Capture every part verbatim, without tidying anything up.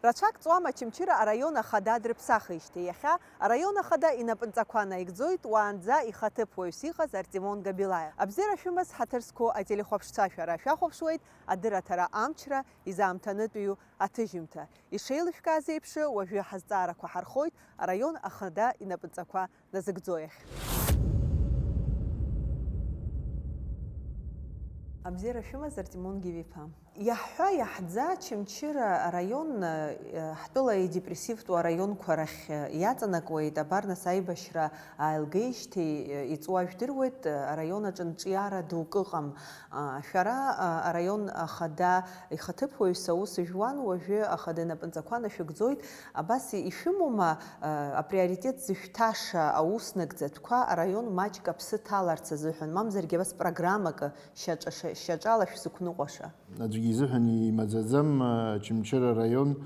Рацәак ҵуам Очамчыра араион ахада дрыԥсахижьҭеи. Иахьа араион ахада инапынҵақәа наигӡоит уаанӡа ихаҭыԥуаҩс иҟаз Артемон Габилаев. Абзиара шәымаз, ҳаҭыр зқәу ателехәаԥшцәа, шәара шәахәаԥшуеит адырраҭара Амчра изаамҭанытәиу аҭыжьымҭа. Ишеилышәкааз еиԥш, уажәы ҳазҵаарақәа ҳархоит араион ахада инапынҵақәа назыгӡо иахь. Абзиара шәымаз, Артемон Гиви-иԥа. Иаҳҳәа, иаҳӡа, Очамчыра араион, э, ҳтәыла идепрессивтәу араионқәа рахь, э, иаҵанакуеит. Абар нас аибашьра ааилгеижьҭеи, э, иҵуа жәдыруеит, э, араион аҿы нҿиара дук ыҟам. А, шәара, а, араион ахада ихаҭыԥуаҩыс аус жәуан, уажәы ахада инапынҵақәа нашәыгӡоит. Абас ишәымоума, а, априоритет зышәҭаша аус нагӡатәқәа араион маҷк аԥсы ҭаларц азыҳәан, мамзаргьы абас программак шьаҿа-, шьаҿала шәзықәныҟәаша? Аӡәгьы изыҳәан имаӡаӡам, а, Очамчыра араион,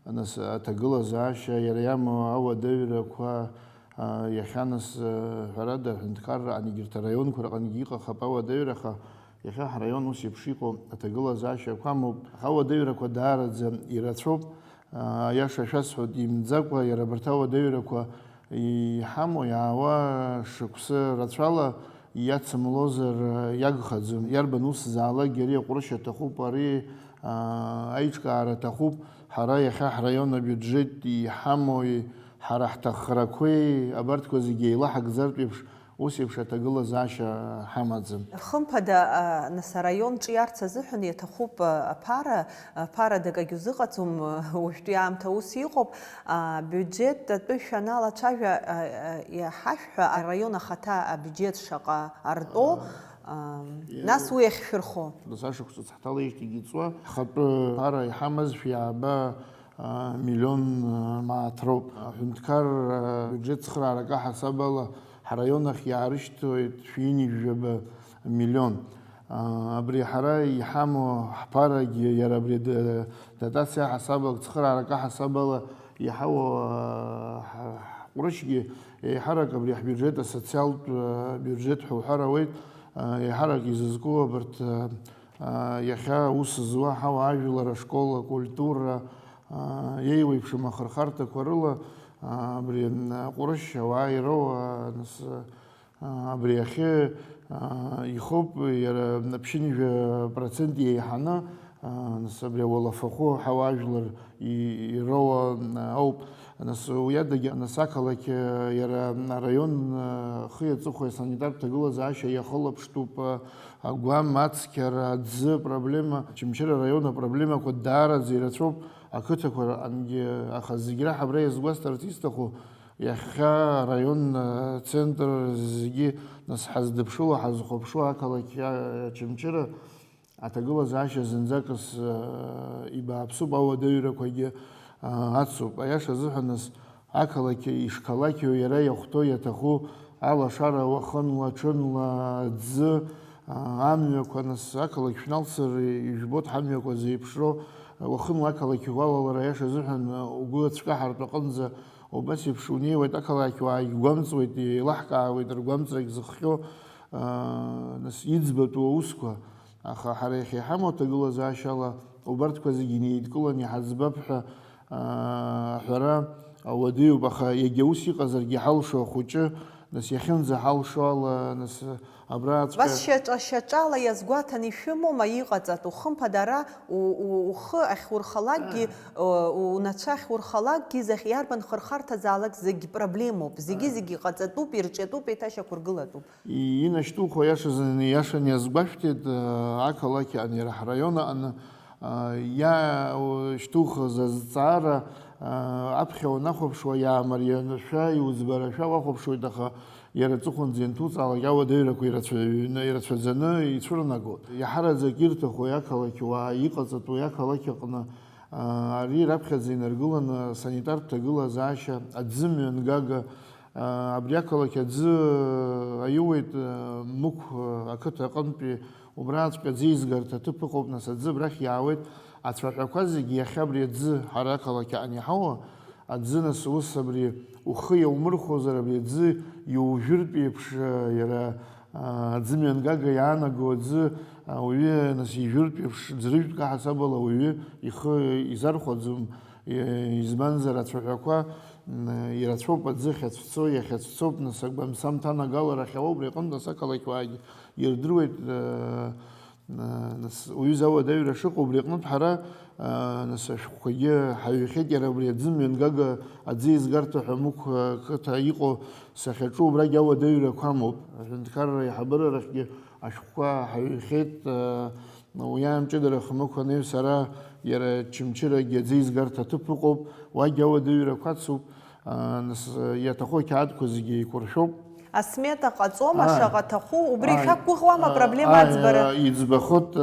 нас, аҭагылазаашьа, иара иамоу ауадаҩрақәа, а, иахьа, нас, а, ҳәарада, аҳәынҭқарраҟны егьырҭ араионқәа рҟынгьы иҟахап ауадаҩра, аха иахьа ҳраион ус еиԥш иҟоу аҭагылазаашьақәа амоуп. Аха ауадаҩрақәа даараӡа ирацәоуп. А, аиаша шәасҳәоит, имӡакәа, иара абарҭ ауадаҩрақәа иҳамоу, иаауа шықәсы рацәала иацымлозар, а, иагхаӡом. Иарбан усзаалакгьы ари аҟәрышь аҭахуп, ари, а, аиҿкаара аҭахуп. Ҳара иахьа ҳраион абиуџьет иҳамои, ҳара ҳҭахрақәеи, абарҭқәа зегьы еилаҳагӡартә еиԥш, ус еиԥш аҭагылазаашьа ҳамаӡам. Хымԥада, а, нас араион ҿиарц азыҳәан иаҭахуп, а, аԥара, аԥара дакагь узыҟаҵом, а, уажәтәи аамҭа ус иҟоуп. А, биуџьет атәы шәаналацәажәа, а, а, иаҳашәҳәа, араион ахаҭа абиуџьет шаҟа артәо, а, нас уи ахьшәырхо. Нас ашықәс ҵхаҭала ишьҭагь иҵуа, ҳхатәы ԥара иҳамазшәа иааба, а, миллион, а, мааҭ роуп. Аҳәынҭқар, а, биуџьет цхыраарак аҳасабала, ҳраион ахь иаарышьҭуеит шәи ҩынҩажәаба миллион. А, абри ҳара иҳамоу ҳԥарагьы, иара абри д-, дотациа ҳасабала, цхыраарак аҳасабала иҳауа, а, ҳ-, ҳҟәрышьгьы еиҳарак абри ҳбиуџьет, асоциалтә, а, биуџьет ҳәа уҳәар ауеит, а, еиҳарак изызку абарҭ, а, а, иахьа ус зуа ҳауаажәлар, ашкол, акультура, а, еиуеиԥшым ахырхарҭақәа рыла, а, абри, м, аҟәрышь ауаа ироуа, нас, а, абри ахьы, а, ихоуп, иара ԥшьынҩажәа процент иеиҳаны, а, нас абри ауалафахәы ҳауаажәлар и-, ироуа, а, ауп. Нас уи адагьы, нас ақалақь, а, иара араион, а, хи аҵыхәеи асанитартә ҭагылазаашьа иахылаԥштәуп, а, агәам, ацқьара, аӡы проблема, Очамчыра араион апроблемақәа даараӡа ирацәоуп, ақыҭақәа рҟынгьы, аха зегь раҳа абра иазгәасҭарц исҭаху, иахьа араион, а, центр зегьы, нас, ҳаздыԥшыло, ҳазхәаԥшуа ақалақь, а, Очамчыра аҭагылазаашьа зынӡакыс, а, ибааԥсуп, ауадаҩрақәагьы, а, ацуп. Аиаша азыҳәан, нас, ақалақь ишқалақьу, иара иахәҭоу, иаҭаху алашара уахынла, ҽынла, аӡы, а, амҩақәа, нас, ақалақь шәналсыр, ижәбоит ҳамҩақәа зеиԥшроу. Уахынла ақалақь иуалалара, аиаша азыҳәан, угәы ацәкаҳартә аҟынӡа убас еиԥш унеиуеит, ақалақьуаагь гәамҵуеит, еилаҳкаауеит ргәамҵрагь зыхҟьо, а, нас, иӡбатәу аусқәа. Аха ҳара иахьа иҳамоу аҭагылазаашьала убарҭқәа зегьы инеидкыланы иҳаӡбап ҳәа, аа, аҳәара ауадаҩуп, аха иагьа ус иҟазаргьы иҳалшо ахәыҷы, нас, иахьынӡаҳалшо ала, нас, абраҵәҟьа. Вас шьаҿа-шьаҿала иазгәаҭаны ишәымоума иҟаҵатәу? Хымԥада ара у-, у-, ухы ахьурхалакгьы, у-, унацәа ахьурхалакгьы, зегь иарбан хырхарҭазаалак зегь проблемоуп, зегьы-зегьы иҟаҵатәуп, ирҿиатәуп, еиҭашьақәыргылатәуп. И-, инашьҭухуа иашазын, иашан иазгәашәҭеит, а, ақалақь аҟны, иара ҳраион аҟны, а, иа-, у-, шьҭухыз азҵаара, а, аԥхьа уанахәаԥшуа, иаамариашәа, иуӡбарашәа уахәаԥшуеит, аха иара аҵыхәанӡа ианҭуҵаалак ауадаҩрақәа ирацәаҩны, ирацәаӡаны ицәырнагоит. Иаҳараӡак ирҭаху ақалақьуаа иҟаҵатәу ақалақь аҟны, а, ари раԥхьаӡа инаргыланы асанитартә ҭагылазаашьа, аӡы мҩангага, Абри ақалақь аӡы аиуеит, Мықә ақыҭа аҟынтәи, убраҵәҟьа аӡы еизгарҭа аҭыԥ ыҟоуп, нас аӡы абрахь иаауеит, ацәаҳәақәа зегьы иахьа абри аӡы, ҳара ақалақь аҟны иҳауа аӡы, нас ус абри ухы иаумырхәозар, абри аӡы иужәыртә еиԥш, иара, аӡы мҩангага иаанаго аӡы, ауаҩы, нас, ижәыртә еиԥш ӡрыжәтәк аҳасабала ауаҩы ихы изархәаӡом. Избанзар, ацәаҳәақәа ирацәоуп аӡы ахьацәцо, иахьацәцоуп, нас, агәамсамҭа анагаларахь ауа, убри аҟынтә, нас, ақалақьуаагьы ирдыруеит, нас, уҩыза ауадаҩра шыҟоу, убри аҟнытә ҳара, нас, ашәҟәқәагьы ҳаҩхьеит, иара убри аӡы мҩангага, аӡы еизгарҭа ҳәа Мықә қыҭа иҟоу сахьаҿу убрагь ауадаҩрақәа амоуп. Аҳәынҭқарра аиҳабыра рахьгьы ашәҟәқәа ҳаҩхьеит, уи аамҷыдарахь Мықә анаҩс ара иара Чымчырагьы аӡы еизгарҭа аҭыԥ ыҟоуп, уагь ауадаҩрақәа ацуп, нас, иаҭаху ақьаадқәа зегьы еиқәыршәоуп. Асмета ҟаҵома, Ааи. Шаҟа аҭаху, убри Ааи. Шәақәгәыӷуама, Ааи, апроблема ааи, аӡбара? Иӡбахот,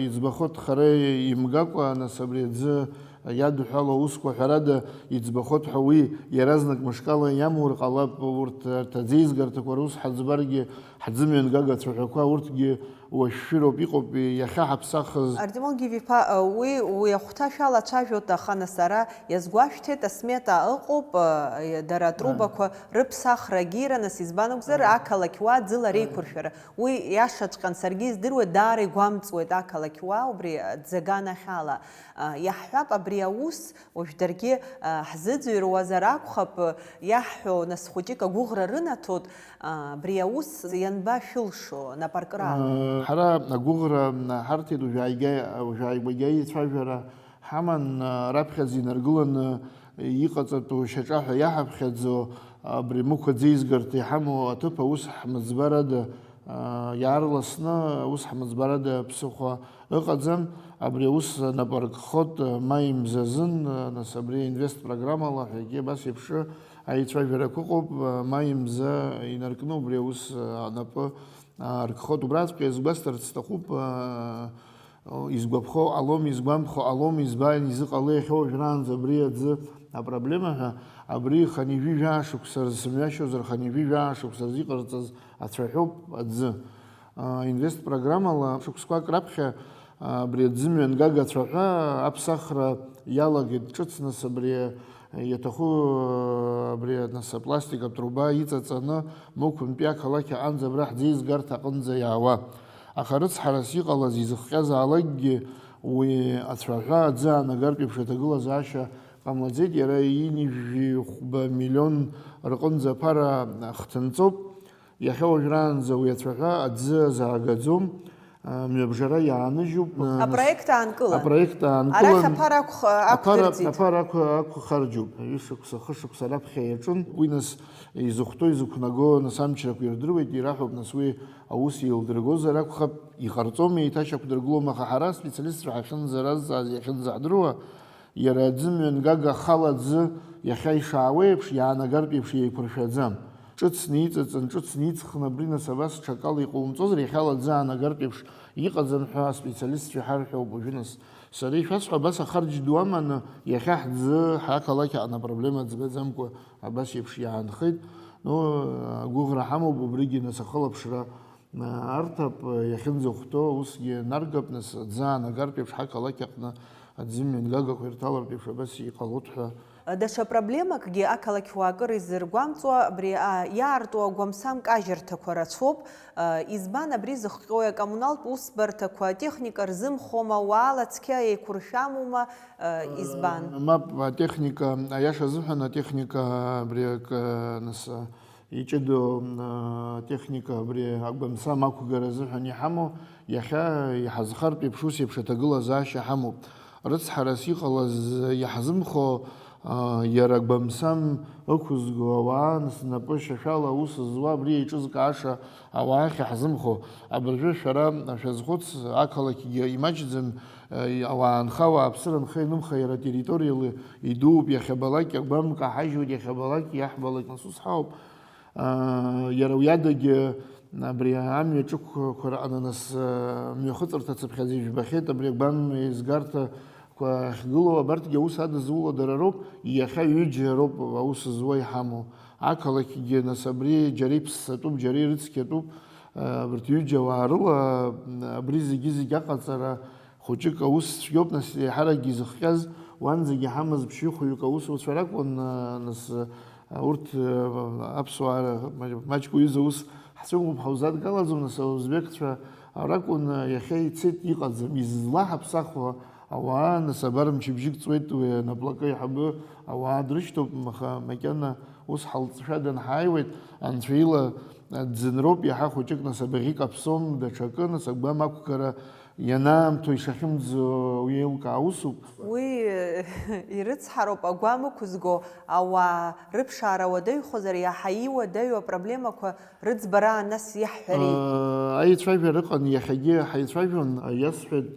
иӡбахот хара имгакәа, нас, абри аӡы иадҳәало аусқәа, ҳәарада, иӡбахот ҳәа уи иаразнак мышкала иамур ҟалап, урҭ, арҭ аӡеизгарҭақәа рус ҳаӡбаргьы, ҳӡымҩангага ацәаҳәақәа, урҭгьы уашәшәыроуп, иҟоуп иахьа ҳаԥсахыз. Артемон Гиви-иԥа, уи, уи ахәҭа шәалацәажәоит, аха, нас, ара иазгәашәҭеит, асмета ыҟоуп, дара атрубақәа рыԥсахра агьира, нас, избан акәзар, ақалақь уа ӡыла реиқәыршәара. Уи иашаҵәҟьан, саргьы издыруеит, даара игәамҵуеит ақалақь уа, убри аӡаганахьала. Иаҳҳәап, абри аус уажә даргьы ҳзыӡырҩуазар акәхап, иаҳҳәо, нас, хәыҷык агәыӷра рынаҭоит, абри аус ианбашәылшо, напаркра? Ҳара агәыӷра ҳарҭеит, уажә ааигәа, уажә ааигәагьы аицәажәара ҳаман, раԥхьаӡа инаргыланы иҟаҵатәу шьаҿа ҳәа иаҳаԥхьаӡо, абри Мықә аӡеизгарҭа иҳамоу аҭыԥ аус ҳмыӡбарада, иаарласны аус ҳмыӡбарада ԥсыхәа ыҟаӡам. Абри аус напы аркхот маи мзазын, нас, абри инвест программала ҳәагьы абас еиԥш аицәажәарақәа ыҟоуп, маи мза инаркны убри аус анапы аркхот. Убраҵәҟьа иазгәасҭарц сҭахуп, изгәаԥхо ҟалом, изгәамԥхо ҟалом, избан, изыҟалеи, иахьа уажәраанӡа абри аӡы апроблема ҳәа, абри хынҩажәи жәаа шықәса рзы, сымҩашьозар, хынҩажәи жәаа шықәса рзы иҟарҵаз ацәаҳәоуп аӡы. Инвест программала шықәсқәак раԥхьа абри аӡы мҩангага ацәаҳәа аԥсахра иалагеит ҿыцныс, абри иаҭаху, абри, нас, апластик атруба иҵаҵаны Мықәынтәи ақалақь аҟынӡа абра ҳӡеизгарҭа аҟынӡа иаауа. Аха рыцҳарас иҟалаз изыхҟьазаалакгьы уи ацәаҳәа аӡы аанагартә еиԥш аҭагылазаашьа ҟамлаӡеит, иара ҩынҩажәи хәба миллион рҟынӡа аԥара хҭынҵоуп. Иахьа уажәраанӡа уи ацәаҳәа аӡы азаагаӡом, а, мҩабжара иааныжьуп. Апроект аанкылан. Апроект аанкылан. Арахь аԥара ақәх-, Аԥара, ақәдырҵеит. Аԥара ақә-, ақәхарџьуп. Ҩышықәса, хышықәса раԥхьа иаҿын. Уи нас изыхәҭоу, изықәнаго, нас, амчрақәа ирдыруеит, ираҳәоуп, нас, уи аус еилдыргозар акәхап, иҟарҵома, еиҭашьақәдыргылома, аха ҳара аспециалистцәа ҳахьынӡаразҵааз, иахьынӡаҳдыруа, иара аӡы мҩангага ахала аӡы иахьа ишаауа еиԥш, иаанагартә еиԥш еиқәыршәаӡам. Ҿыцны иҵыҵын, ҿыцны иҵхны, абри, нас, абас ҽакала иҟоумҵозар, иахьала аӡы аанагартә еиԥш иҟаӡам ҳәа аспециалистцәа иҳарҳәауп уажәы, нас. Сара ишәасҳәо, абас ахарџь ду аманы, иахьа ҳӡы, ҳақалақь аҟны апроблема ӡбаӡамкәа абас еиԥш иаанхеит. Ну, агәыӷра ҳамоуп, убригьы, нас, ахылаԥшра арҭап, иахьынӡахәҭоу усгьы наргап, нас, аӡы аанагартә еиԥш ҳақалақь аҟны аӡы мҩангагақәа ирҭалартә еиԥш абас иҟалоит ҳәа. Даҽа проблемакгьы ақалақь уаа акыр изыргәамҵуа, абри, а, иаарту агәамсам кажьырҭақәа рацәоуп. А, избан абри зыхҟьои, акоммуналтә усбарҭақәа атехника рзымхома, уаала цқьа еиқәыршәамума, а, избан? Мап, атехника, аиаша азыҳәан, атехника абри ак-, нас, иҷыдоу, а, техника абри агәамсам ақәгара азыҳәан иҳамоу, иахьа иҳазхартә еиԥш ус еиԥш аҭагылазаашьа ҳамоуп. Рыцҳарас иҟалаз иаҳзымхо, а, иара агәамсам ықәызго ауаа, нас, знапы шьашәала аус зуа, абри еиҿызкааша ауаа ахь иаҳзымхо. Абыржәы шәара шәазхәыц, ақалақьгьы имаҷӡам, а, ауаа нха, ауааԥсыра нха-инымха иара атерриториала идууп, иахьабалак агәамк аҳажьуеит, иахьабалак иаҳбалак нас ус ҳауп. Иара уи адагьы абри амҩа ҿықәқәа рҟны нас мҩахыҵырҭа цыԥхьаӡа ижәбахьеит, абри агәам еизгарҭақәа ахьгылоу, абарҭгьы аус адызуло дара роуп, иахьа ҩыџьа роуп аус зуа иҳамоу. Ақалақьгьы нас абри џьара иԥссатәуп, џьара ирыцқьатәуп, абарҭ ҩыџьа ауаа рыла абри зегьы-зегь аҟаҵара Хәыҷык аус цәгьоуп, нас, еиҳаракгьы изыхҟьаз, уанӡагьы иҳамаз ԥшьҩы-хәҩык аусуцәа ракәын, нас, урҭ, аԥсуаа маҷк уаҩыза аус ҳцәымӷуп, ҳаузадгалаӡом, нас, аузбекцәа ракәын, иахьа ицеит, иҟаӡам, излаҳаԥсахуа Ауаа, нас, абар, мчыбжьык ҵуеит уи анаплакы аиҳабы, ауаа дрышьҭоуп, аха макьана ус ҳалҵшәа данҳааиуеит, анцәа ила, ӡынроуп, иаҳа хәыҷык, нас, абаӷьы каԥсом, даҽакы, нас, агәам ақәгара ианаамҭоу ишахьымӡо уи еилкаа усуп. Уи ирыцҳароуп агәам ықәызго, ауаа рыԥшаара уадаҩхозар, иаҳа иуадаҩу апроблемақәа рыӡбара нас иаҳҳәари? Аицәажәара ыҟан, иахьагьы ҳаицәажәон, иасҳәеит,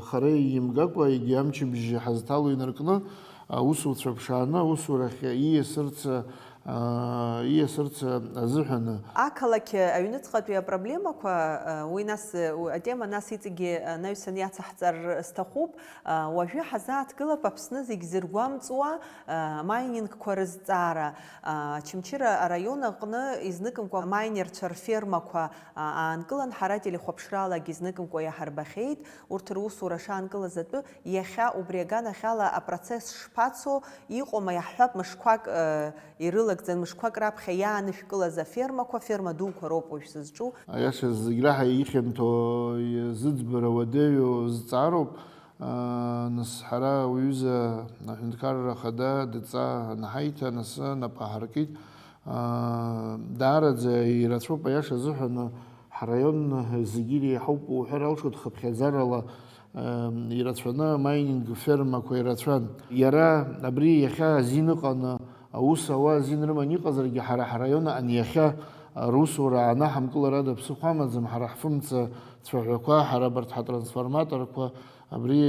хара имгакәа, егьи амчыбжь ҳазҭало инаркны, аусуцәа ԥшааны, аусурахь ииасырц, ииасырц азыҳәаны. Ақалақь аҩныҵҟатәи апроблемақәа, уи нас, атема нас иҵегьы анаҩсан иацаҳҵар сҭахуп. Уажәы ҳазааҭгылап Аԥсны зегь зыргәамҵуа, амайнингқәа рызҵаара. Очамчыра араион аҟны изныкымкәа амайнерцәа рфермақәа, а, аанкылан, ҳара телехәаԥшралагьы изныкымкәа иаҳарбахьеит. Урҭ русура шаанкылаз атәы, иахьа убри аганахьала апроцесс шԥацо, иҟоума, иаҳҳәап, мышқәак, э, ирылагӡан, мышқәак раԥхьа иаанышәкылаз афермақәа, ферма дуқәа роуп уажә сызҿу. Аиаша зегь раҳа ихьанҭоу, зыӡбара уадаҩу зҵаароуп. Нас ҳара уҩыза аҳәынҭқарра ахада дҵа анаҳаиҭа, нас нап аҳаркит. Даараӡа ирацәоуп, аиаша азыҳәан, ҳраион зегьы иреиҳауп уҳәар алшоит, хыԥхьаӡарала ирацәаны амайнинг фермақәа ирацәан. Иара абри иахьа азин ыҟаны, аус ауа азин рыман иҟазаргьы, ҳара ҳраион ан иахьа русура анаҳамкылара ада ԥсыхәа амаӡам, ҳара ҳфымца цәаҳәақәа, ҳара абарҭ ҳатрансформаторқәа, абри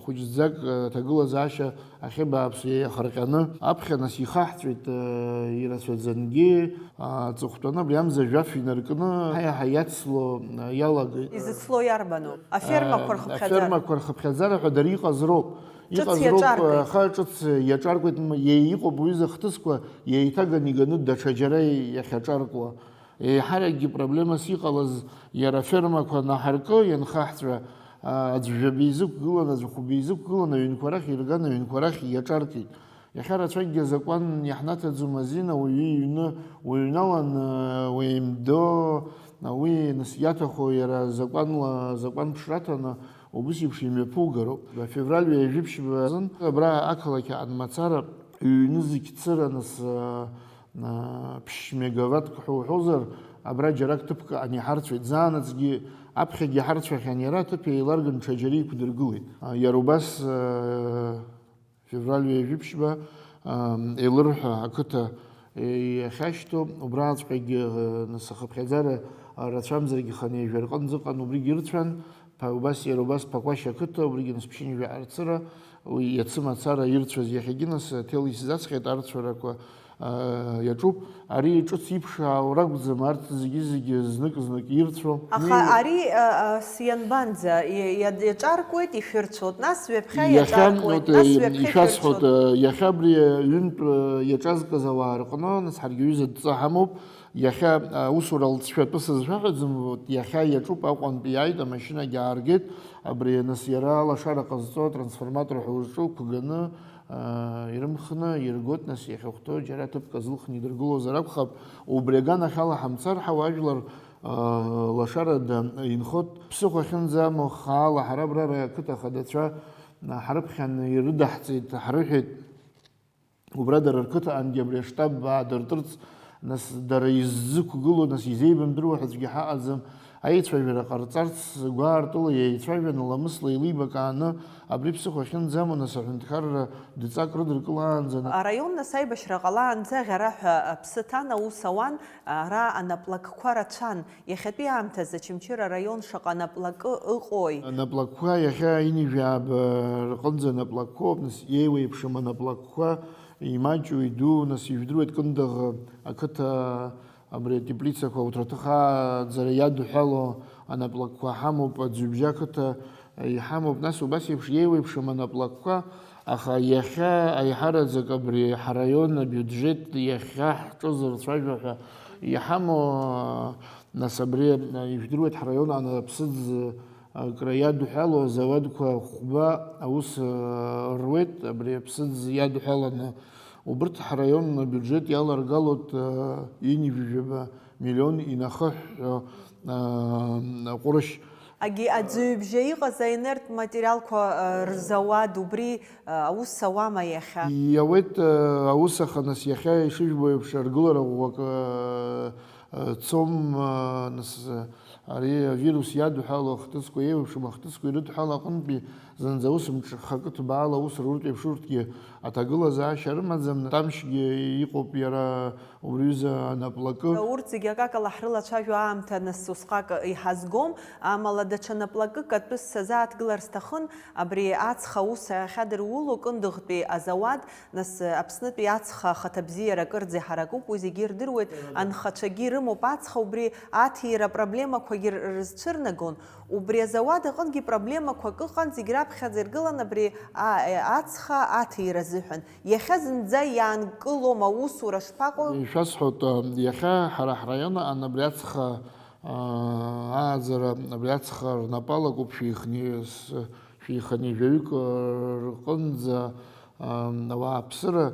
хәыҷӡак, э, ҭагылазаашьа ахьы бааԥс иахырҟьаны, аԥхьа нас ихаҳҵәеит, э, ирацәаӡангьы, аҵыхәтәаны абри амза жәаф инаркны, ҳа-, иаҳа иацло, э, иалагеит. Изыцло иарбану? Афермақәа, э, рхыԥхьаӡара? Афермақәа рхыԥхьаӡара ҳәа дара иҟаз роуп. Ҿыц иҟаз роуп, иаҿаркуеит. Аха ҿыц иаҿаркуеит, м-, иеиҟоуп уи зыхҭысқәа, еиҭаганы иганы даҽа џьара иахьаҿаркуа. Еиҳаракгьы проблемас иҟалаз иара афермақәа наҳаркы ианхаҳҵәа, а, аӡә жәаба изықәгылан, аӡә хәба изықәгылан, аҩнқәа рахь ирган, аҩнқәа рахь иаҿаркит. Иахьа рацәакгьы азакәан иаҳнаҭаӡом азин, ауаҩы иҩны уҩналан, уеимдо, уи нас иаҭаху иара закәанла, закәан ԥшраҭаны убыс еиԥш имҩаԥугароуп. Февраль ҩажәи ԥшьба азын абра ақалақь аҟны мацара ҩны зқьцыра нас, а, ԥшь мегаваттк ҳәа уҳәозар, абра џьарак ҭыԥк ан иҳарцәеит, заанаҵгьы аԥхьагьы ҳарцәахьан, иара аҭыԥ еиларган ҽаџьара иқәдыргылеит. А, иара убас, а, февраль ҩажәи ԥшьба, а, Елырҳәа ақыҭа, е, иахьашьҭоу, убраҵәҟьагьы, а, нас ахыԥхьаӡара, а, рацәамзаргьы хынҩажәа рҟынӡа ыҟан, убригьы ирцәан, ԥа-, убас, иара убас Ԥақәашь ақыҭа, убригьы нас ԥшьынҩажәа арцыра, уи иацы мацара ирцәаз, иахьагьы нас аҭел исзаҵҟьеит, арцәарақәа, а, иаҿуп. Ари ҿыц иԥшаау ракәӡам, арҭ зегьы-зегьы знык-знык ирцәоу. Аха уи ари, а, а, сианбанӡа, и-, иа-, иаҿаркуеит, ишәырцәоит, нас ҩаԥхьа иаҿаркуеит, вот, нас э, ҩаԥхьа ишәасҳәоит, ишәырцәоит. Э, иахьа абри, э, ҩынтә, э, иаҿазкыз ауаа рҟны, нас ҳаргьы ҩыза дҵа ҳамоуп, иахьа, э, усура лҵшәатәы сызшәаҳәаӡом, вот, иахьа иаҿуп, Аҟәантәи иааит, амашьынагьы ааргеит, абри, нас, иара алашара ҟазҵо атрансформатор ҳәа узҿу ықәганы, аа, ирымхны иргоит, нас иахьахәҭоу џьара ҭыԥк азылхны идыргылозар акәхап, убри аганахьала ҳамцар ҳауа ажәлар, аа, лашарада инхоит. Ԥсыхәа ахьынӡамоу хаала ҳара абра ара ақыҭа ахадацәа, аа, ҳрыԥхьан ирыдаҳҵеит, ҳрыҳәеит, убра дара рқыҭаҟангьы абри аштаб аадыртырц, нас дара иззықәгылоу, нас изеибамдыруа ҳәа аӡәгьы ҳаҟаӡам. Аицәажәара ҟарҵарц гәаартыла иеицәажәаны, ламысла еилибакааны, абри ԥсыхәа ахьынӡамоу, нас аҳәынҭқарра дҵак рыдыркылаанӡа. Араион, нас, аибашьра ҟалаанӡа Ӷьараҳәа аԥсы ҭан, аус ауан, ара анаплакқәа рацәан. Иахьатәи аамҭазы Очамчыра араион шаҟа наплакы ыҟои? Анаплакқәа иахьа ҩынҩажәи жәаба рҟынӡа анаплакқәоуп, нас, иеиуеиԥшым анаплакқәа, имаҷу, иду, нас, ижәдыруеит Кындыӷ ақыҭа. Абри атеплицақәа ауҭраҭых ааӡара иадҳәалоу анаплакқәа ҳамоуп, Аӡҩыбжьа ақыҭа иҳамоуп, нас убас еиԥш иеиуеиԥшым анаплакқәа, аха иахьа аиҳараӡак абри ҳараион абиуџьет иахьа ҳҿы зырцәажәо ҳәа иҳамоу, нас абри ижәдыруеит ҳраион анаԥсыӡ акра иадҳәалоу азауадқәа хәба аус руеит, абри аԥсыӡ иадҳәаланы. Убырҭ ҳраион абиуџьет иаларгалоит, э, ҩынҩажәи жәаба миллион инахыҳәҳәо, э, ҟәрышь. Агьи аӡыҩбжьа иҟаз аинерттә материалқәа, э, рзауад, убри, э, аус ауама иахьа? Иауеит, э, аус, аха нас иахьа ишыжәбо еиԥш аргылара ӷәӷәак, э, э, цом, э, нас, э, ари авирус иадҳәало ахҭысқәа, еиуеиԥшым ахҭысқәа ирыдҳәало аҟынтәи зынӡа ус мҽхакы ҭбаала аус руртә еиԥш урҭгьы аҭагылазаашьа рымаӡам, Тамшьгьы иҟоуп иара убри аҩыза анаплакы. Урҭ зегьы акакала ҳрылацәажәо аамҭа нас усҟак иҳазгом, амала даҽа наплакык атәы сазааҭгылар сҭахын, абри ацха аус ахьадыруло Кындыӷтәи азауад, нас Аԥснытәи ацха ахаҭабзиара акырӡа иҳаракуп, уи зегьы ирдыруеит, анхацәагьы ирымоуп ацха, убри аҭира проблемақәагьы р-, рызцәырнагон. Убри азауад аҟынгьы проблемақәак ыҟан, зегь раԥхьаӡа иргылан абри а-, э, ацха аҭира азыҳәан. Иахьа зынӡа иаанкылом аусура шԥаҟоу? Ишәасҳәоит, э, иахьа ҳара ҳраион аҟны абри ацха, э, ааӡара, абри ацха рнапы алакуп шәихни-, с-, шәиханы жәаҩык, э, рҟынӡа, э, ауааԥсыра,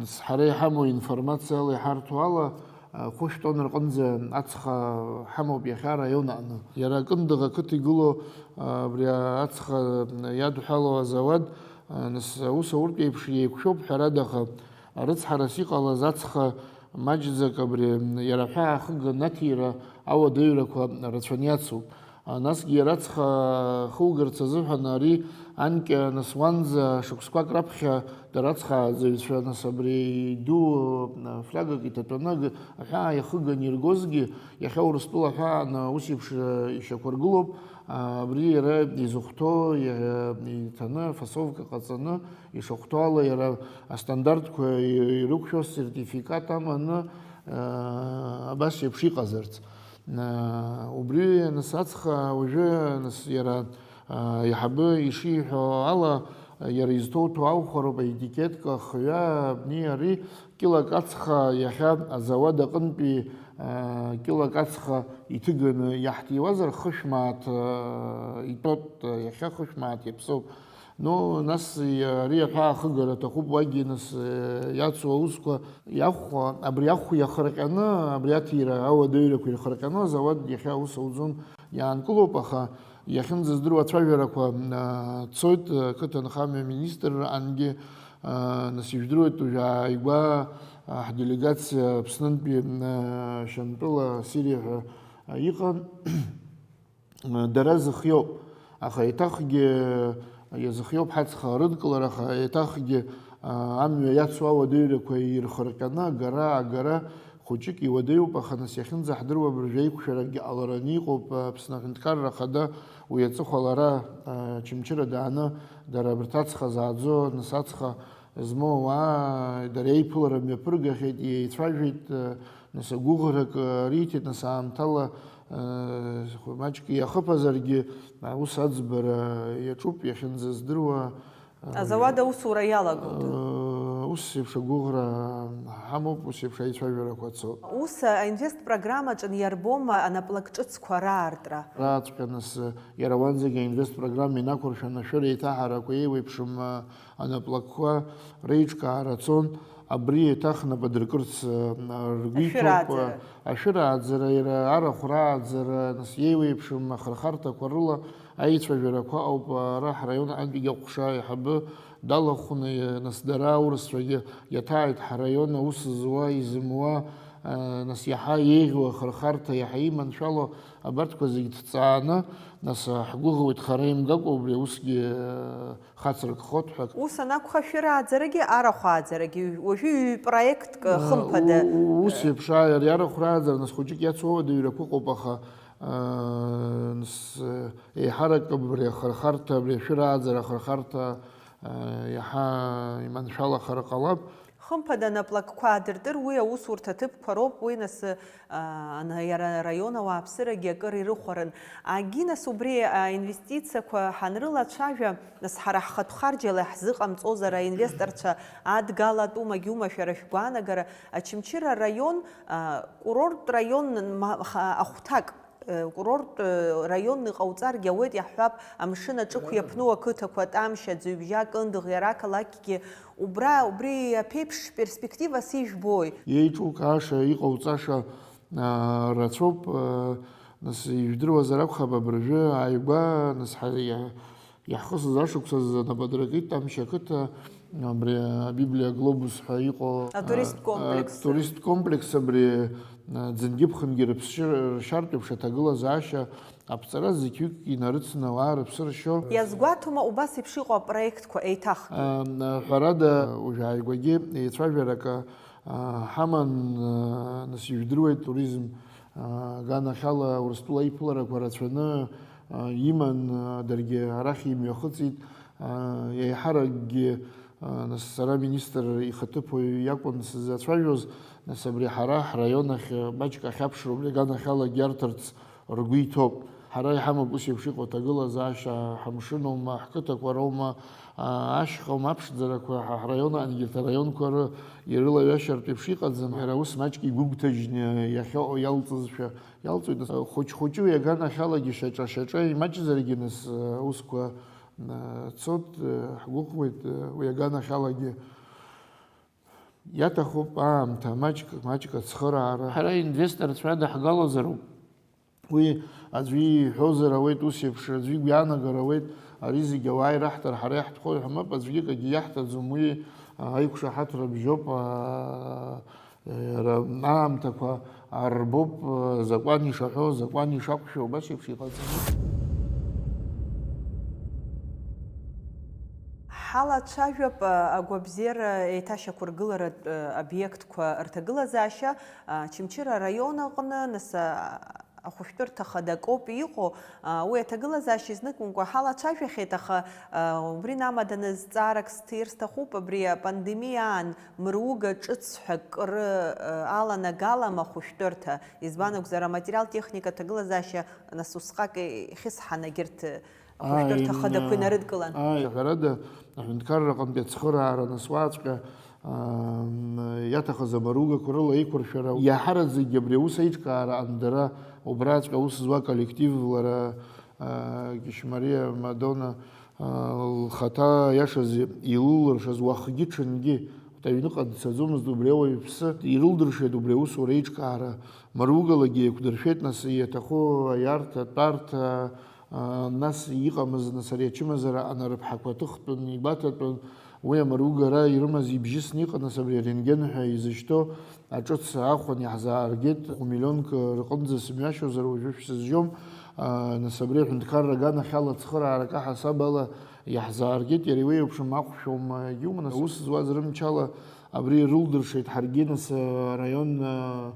с-, ҳара иҳамоу информациала иҳарҭо ала, э, хәышә тонна рҟынӡа ацха ҳамоуп иахьа араион аҟны. Иара Кындыӷ ақыҭа игылоу, э, абри ацха иадҳәало азауад, Нас аус ауртә еиԥш еиқәшәоуп, ҳәарада, аха рыцҳарас иҟалаз ацха маҷӡак абри иара аҳәаа ахыганы аҭира ауадаҩрақәа рацәаны иацуп. Насгьы иара ацха хугарц азыҳәан ари анкьа нас уанӡа шықәсқәак раԥхьа дара ацхааӡаҩцәа нас абри иду флиагак иҭатәаны аг-, аҳәаа иахыганы иргозгьы, иахьа Урыстәыла аҳәааны ус еиԥш ишьақәыргылоуп. Абри иара изыхәҭоу иара иҭаны, афасовка ҟаҵаны, ишахәҭоу ала иара астандартқәа ирықәшәо асертификат аманы, абас еиԥш иҟазарц. Убри нас ацха уажәы нас иара аиҳабы ишиҳәо ала, иара изҭоуҭәо аухәароуп, аетикетка, ахҩа, абни ари, килак ацха иахьа азауад аҟынтәи, э, килак ацха иҭыганы иаҳҭиуазар, хышә мааҭ, э, итәоуп, э, иахьа хышә мааҭ иаԥсоуп. Ну, нас, э, ари аҳәаа ахыгара аҭахуп, уагьы нас, э, иацу аусқәа иахәо, абри ахә иахырҟьаны, абри аҭира ауадаҩрақәа ирхырҟьаны азауад иахьа аус ауӡом, иаанкылоуп, аха иахьынӡаздыруа ацәажәарақәа, э, цоит, э, қыҭанхамҩа министрра ангьы, Нас ижәдыруеит, уажә ааигәа ҳделегациа Аԥснынтәи Шьамтәыла Сириа ҳәа иҟан. Дара зыхиоуп, аха еиҭахгьы иазыхиоуп ҳацха рыдкылара, аха еиҭахгьы амҩа иацу ауадаҩрақәа ирхырҟьаны агара, агара хәыҷык иуадаҩуп, аха нас иахьынӡаҳдыруа абыржәы еиқәшәаракгьы ҟалараны иҟоуп. Аԥсны Аҳәынҭқарра Ахада уи аҵыхәала ара Очамчыра дааны, дара абарҭ ацха зааӡо, нас ацха змоу ауаа, дара еиԥылара мҩаԥыргахьеит, еицәажәеит, нас агәыӷрак риҭеит, нас аамҭала маҷк иахыԥазаргьы, аус аӡбара иаҿуп, иахьынӡаздыруа. Азауад аусура иалагода? Ус еиԥш агәыӷра ҳамоуп, ус еиԥш аицәажәарақәа цоит. Ус аинвест программаҿы иарбома анаплак ҿыцқәа раартра? Рааҵәҟьа нас иара уанӡагьы аинвест программа инақәыршәаны ашәыра еиҭаҳарақәа еиуеиԥшым анаплакқәа реиҿкаара цон. Абри еиҭах нап адыркырц, э, ргәы иҭоуп, ашәырааӡара, иара арахә рааӡара, нас иеиуеиԥшым ахырхарҭақәа рыла аицәажәарақәа ауп, ара ҳраион аҟынтәигьы аҟәша аиҳабы далахәны, нас дара аурысцәагьы иаҭааит ҳраион аус зуа, изымуа, э, нас иаҳа еиӷьу ахырхарҭа, иаҳа иманшәало абарҭқәа зегь ҭҵааны, нас ҳгәыӷуеит хара имгакәа убри аусгьы, э, хацыркхоит ҳәа. Ус анакәха, шәырааӡарагьы, арахә ааӡарагьы уажәы ҩ-проектк, э, хымԥада, у-, у-, ус еиԥш, ари арахә рааӡара, нас, хәыҷык иацу ауадаҩрақәа ыҟоуп, аха, э, нас, э, еиҳарак абри ахырхарҭа, абри ашәырааӡара ахырхарҭа, э, иаҳа иманшәалахар ҟалап. Хымԥада, анаплакқәа аадыртыр, уи аусурҭа ҭыԥқәа роуп, уи нас, аа, ана-, иара араион ауааԥсырагьы акыр ирыхәарын. Агьи нас убри аинвестициақәа ҳанрылацәажәа, нас ҳара ҳхатә харџьала иаҳзыҟамҵозар аинвесторцәа адгалатәума, агьума шәара шәгәаанагара, Очамчыра араион, аа, курорттә раион ма-, ха-, ахәҭак, э, курорттә, э, раионны иҟауҵаргьы ауеит, иаҳҳәап, амшын аҿықә иаԥну ақыҭақәа, Тамшь, Аӡҩыбжьа, Кындыӷ, иара ақалақьгьы, убра, убри аԥеиԥш перспективас ижәбои? Еиҿукааша, иҟауҵаша, аа, рацәоуп, аа, Нас ижәдыруазар акәхап, абыржәы ааигәа, нас ҳа-, иа-, иаҳхысыз ашықәсазы анападракит Амшь ақыҭа, абри Абиблиа Глобус ҳәа иҟоу, Атуристтә а, комплекс. Туристтә комплекс абри, а, ӡынгьы-ԥхынгьы рыԥсшьы-, ршьартә еиԥш аҭагылазаашьа аԥҵара зықьҩык инарыцны ауаа рыԥсы ршьо. Иазгәаҭома убас еиԥш иҟоу апроектқәа еиҭахгьы? А, ҳәарада, уажә ааигәагьы еицәажәарак, а, ҳаман, а, нас ижәдыруеит, туризм Аганахьала Урыстәыла иԥыларақәа рацәаны иман, даргьы арахь имҩахыҵит. Еиҳаракгьы, нас, сара министр ихаҭыԥуаҩ иакәын сзацәажәоз, нас, абри ҳара ҳраион ахь маҷк ахьаԥшроуп, аганахьалагьы иарҭарц ргәы иҭоуп. Ҳара иҳамоуп ус еиԥш иҟоу аҭагылазаашьа, ҳамшын аума, ҳқыҭақәа роума, ашьха аума, аԥшӡарақәа, ҳа ҳраион аҟны егьырҭ араионқәа ры-, ирылаҩашьартә еиԥш иҟаӡам. Иара ус маҷк игәыгәҭажьны иахьаҟоу иалҵызшәа иалҵуеит. Хәыҷ-хәыҷы уи аганахьалагьы шьаҿа-шьаҿа имаҷзаргьы, нас, аусқәа, а, цоит, а, ҳгәыӷуеит, а, уи аганахьалагьы. Иаҭахуп аамҭа, маҷк, маҷк ацхыраара. Ҳара инвесторцәа даҳгалозароуп. Уи аӡәы иҳәозар ауеит, ус еиԥш аӡәы игәы иаанагар ауеит, ари зегьы ауаа ираҳҭар, ҳара иаҳтәхоит ҳәа мап, аӡәгьы акгьы иаҳҭаӡом, уи, а, аиқәшаҳаҭра бжьоуп, а, иара аамҭақәа арбоуп, а, закәан ишаҳәо, закәан ишақәшәо, убас еиԥш иҟаҵаны. Ҳалацәажәап, а, агәабзиара еиҭашьақәыргыларатә, а, обиектқәа рҭагылазаашьа, а, Очамчыра араион аҟны, нас, а, ахәышәтәырҭа хадак ауп иҟоу, а, уи аҭагылазаашьа изныкымкәа ҳалацәажәахьеит, аха, а, убри намаданы зҵаарак сҭир сҭахуп, абри апандемиа аан мыруга ҿыц ҳәа акры, а, аланагалама ахәышәтәырҭа, избан акәзар, аматериал-техникатә ҭагылазаашьа нас усҟак ихьысҳан егьырҭ ахәышәтәырҭа Ааи, хадақәа м, инарыдкылан. Ааи, ҳәарада, аҳәынҭқарра аҟынтәи ацхыраара нас уаҵәҟьа, ам, иаҭахыз амаругақәа рыла еиқәыршәара, иаҳараӡакгьы абри аус аиҿкаара андара убраҵәҟьа аус зуа коллектив лара, а, Кьышьмариа Мадона, а, лхаҭа иашаз илылыршаз уахгьы-ҽынгьы, аҩныҟа дцаӡомызт убри ауаҩԥсы, ирылдыршеит убри аусура аиҿкаара, маругалагьы еиқәдыршәеит, нас иаҭаху аиарҭа, атәарҭа, а, нас иҟамыз, нас ари ачымазара анарыԥҳақәа аҭыхтәын, игәаҭатәын, уи амаругара ирымаз ибжьысны иҟан, нас абри арентген ҳәа изышьҭоу аҿыц аахәан иаҳзааргеит, хә-миллионк рҟынӡа сымҩашьозар уажәы шәсызжьом, а, нас абри аҳәынҭқарра аганахьала ацхыраарак аҳасаб ала иаҳзааргеит, иара иуеиԥшым ахәшәоума, егьиума, нас аус зуаз рымчала абри рылдыршеит ҳаргьы, нас араион, а,